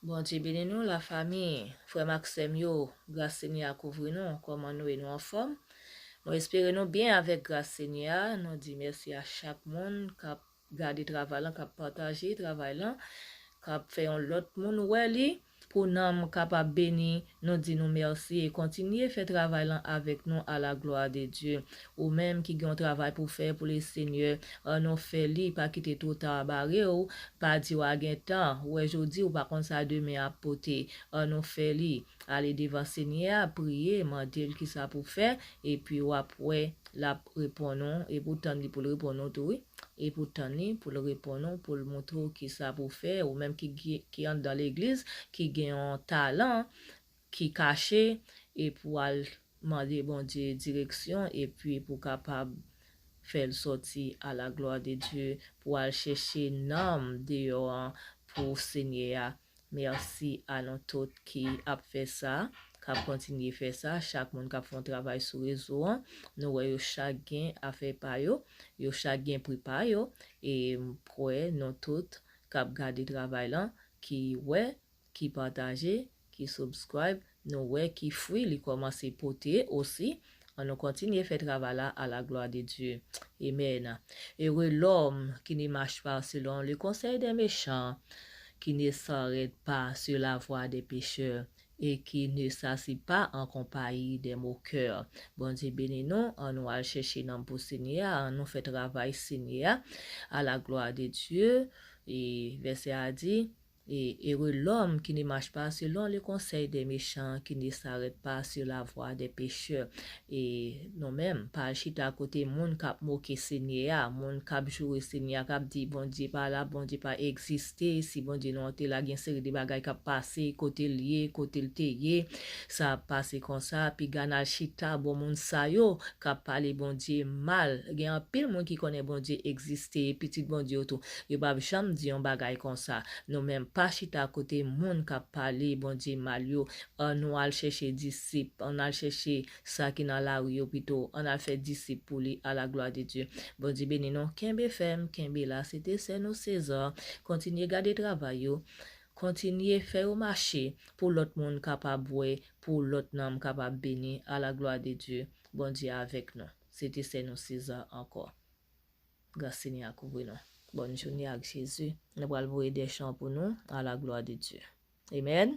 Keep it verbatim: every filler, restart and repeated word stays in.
Bondye beni nou, lafanmi, frè m ak sè m yo, gras Senyè a kouvri nou, kòman nou ye, nou anfòm? Mwen espere nou byen avèk gras Senyè a, nou di mèsi a chak moun k ap gade travay lan, k ap pataje travay lan, k ap fè yon lòt moun wè li, pou nanm kapab beni, nou di nou mèsi e kontinye fè travay lan avèk nou à la gloire de Dieu. Ou menm ki gen yon travay pou fè pou le Senyè, ann nou fè li, pa kite twò ta bare w, pa di w a gen tan, ou wè jodi ou pa konn sa demen ap pote, ann nou fè li, ale devan Senyè a, priye, mande l kisa pou fè, epi w ap wè l ap reponn ou, epi w tann li pou l reponn ou tou, wi. Epi w tann li pou l reponn ou, pou l montre w kisa pou fè, ou menm ki, ki anndan legliz, ki gen yon talan ki kache, epi w al mande Bondye direksyon, epi pou w kapab fè l sòti à la gloire de Dieu, pou w al chèche nanm deyò an pou Senyè a. Mèsi a nou tout ki ap fè sa, k ap kontinye fè sa, chak moun k ap fè yon travay sou rezo an, nou wè yo chak gen afè pa yo, yo chak gen pri pa yo, e m kwè nou tout k ap gade travay lan, ki wè, ki pataje, ki subscribe, nou wè ki fwi li kòmanse pote osi. Ann nou kontinye fè travay la à la gloire de Dieu. Amen. Heureux l'homme qui ne marche pas selon le conseil des méchants, qui ne s'arrête pas sur la voie des pécheurs et qui ne s'assit pas en compagnie des moqueurs. Bondye beni nou, ann nou al chèche nanm pou Senyè a, ann nou fè travay Senyè a, à la gloire de Dieu. E vèsè a di, et heureux l'homme qui ne marche pas selon le conseil des méchants, qui ne s'arrête pas sur la voie des pécheurs. E nou menm, pa al chita kote moun k ap moke Senyè a, moun k ap joure Senyè a, k ap di Bondye pa la, Bondye pa egziste, si Bondye nou an te la, gen seri de bagay k ap pase, kote l ye, kote l te ye, sa ap pase konsa, piga n al chita bò moun sa yo k ap pale Bondye mal. Gen anpil moun ki konnen Bondye egziste, pitit Bondye yo tou, yo p ap janm di yon bagay konsa. Nou menm pa chita kote moun k ap pale Bondye mal yo. Ann nou al chèche disip, ann al chèche sa ki nan lari yo pito, ann al fè disip pou li, à la gloire de Dieu. Bondye beni nou, kenbe fèm, kenbe la, se te sè nou César. Kontinye gade travay yo, kontinye fè yo mache pou lòt moun kapab wè, pou lòt nanm kapab beni, à la gloire de Dieu. Bondye avèk nou. Se te sè nou César ankò. Gras Senyè a kouvri nou. Bòn jounen ak Jezi. Nou pral voye de chan pou nou, à la gloire de Dieu. Amen.